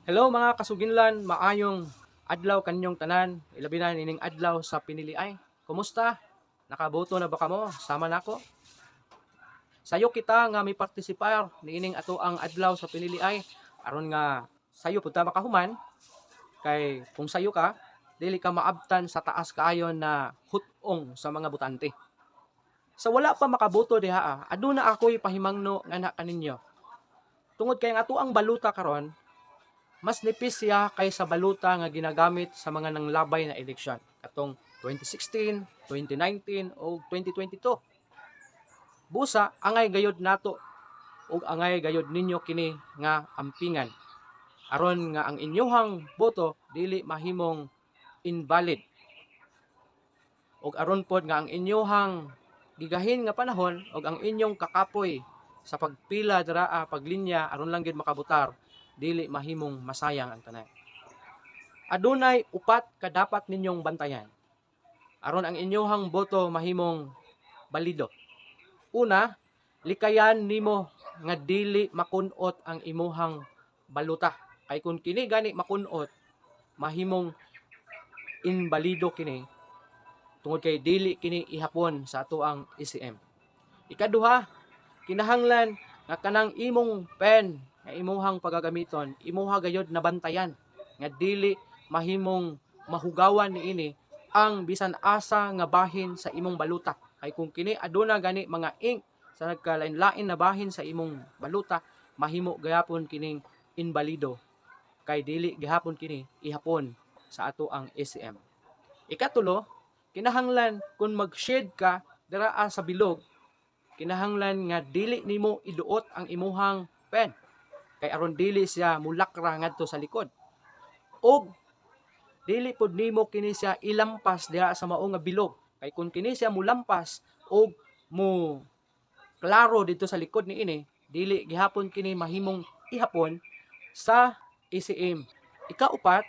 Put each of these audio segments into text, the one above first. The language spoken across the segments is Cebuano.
Hello, mga kasuginlan, maayong adlaw kaninyong tanan, ilabi na nining adlaw sa piniliay. Kumusta? Nakaboto na ba kamo? Sama nako. Sayo kita nga mi partisipar niining ato ang adlaw sa piniliay aron nga sayo pud ta makahuman, kay kung sayo ka, dili ka maabtan sa taas kaayo na hut-ong sa mga botante. Sa wala pa makaboto diha, aduna ako'y pahimangno nganha kaninyo. Tungod kay ang ato ang baluta karon mas nipis siya kaysa baluta nga ginagamit sa mga nanglabay na eleksyon katong 2016, 2019 o 2022. Busa angay gayod nato ug angay gayod ninyo kini nga ampingan aron nga ang inyuhang boto dili mahimong invalid ug aron pod nga ang inyuhang gigahin nga panahon ug ang inyong kakapoy sa pagpila dira, paglinya aron lang gyud makabotar, dili mahimong masayang ang tanan. Adunay upat ka dapat ninyong bantayan aron ang inyuhang boto mahimong balido. Una, likayan nimo nga dili makunot ang imuhang baluta. Kay kung kini gani makunot, mahimong inbalido kini tungod kay dili kini ihapon sa ato ang ECM. Ikaduha, kinahanglan nga kanang imong pen nga imuhang pagagamiton, imuha gayod na bantayan nga dili mahimong mahugawan niini ang bisan asa nga bahin sa imong baluta. Kay kung kini aduna gani mga ink sa nagkalain-lain na bahin sa imong baluta, mahimo gayapon kining inbalido kay dili gihapon kini ihapon sa ato ang ECM. Ikatulo, kinahanglan kung mag-shade ka dira sa bilog, kinahanglan nga dili nimo iduot ang imuhang pen kay aron dili siya mulakra ngadto sa likod. Og dili pod nimo kini siya ilampas diha sa mao nga bilog kay kung kini siya mulampas og mo klaro dito sa likod niini, dili gihapon kini mahimong ihapon sa ECM. Ikaupat,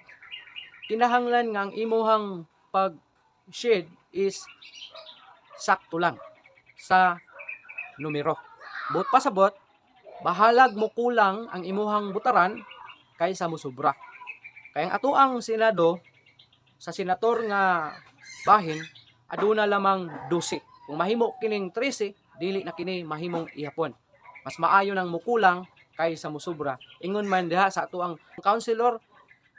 kinahanglan nga ang imuhang pag shade is sakto lang sa numero. Buot pasabot, bahalag mo kulang ang imuhang butaran kaysa mo sobra. Kaya ang ato ang Senado, sa senator nga bahin, aduna lamang 12. Kung mahimo kining 13, dili na kini mahimong ihapon. Mas maayo nang mukulang kaysa musobra. Ingon man diha sa ato ang councilor,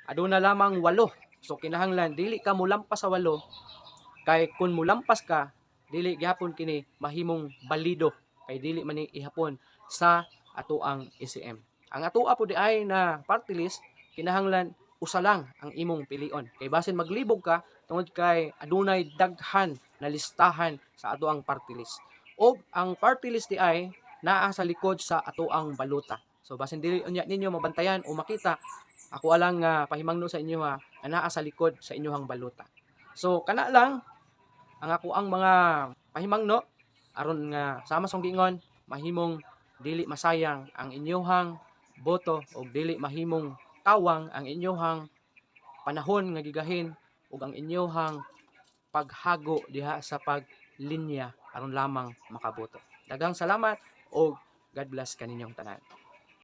aduna lamang 8. So kinahanglan dili ka mulampas sa 8 kay kung mulampas ka, dili gihapon kini mahimong balido kay dili man ni ihapon sa ato ang ECM. Ang atoa po di ay na party list, kinahanglan usa lang ang imong pilion. Kay basin maglibog ka tungod kay adunay daghan na listahan sa ato ang party list. Og ang party list di ay naa sa likod sa ato ang baluta. So basin dili unya ninyo mabantayan o makita, ako alang nga pahimangno sa inyo ha, nga naa sa likod sa inyong baluta. So kana lang ang ako ang mga pahimangno aron nga sama sa giingon, mahimong dili masayang ang inyuhang boto o dili mahimong tawang ang inyuhang panahon nga gigahin ug ang inyuhang paghago diha sa paglinya aron lamang makaboto. Daghang salamat og God bless kaninyong tanan.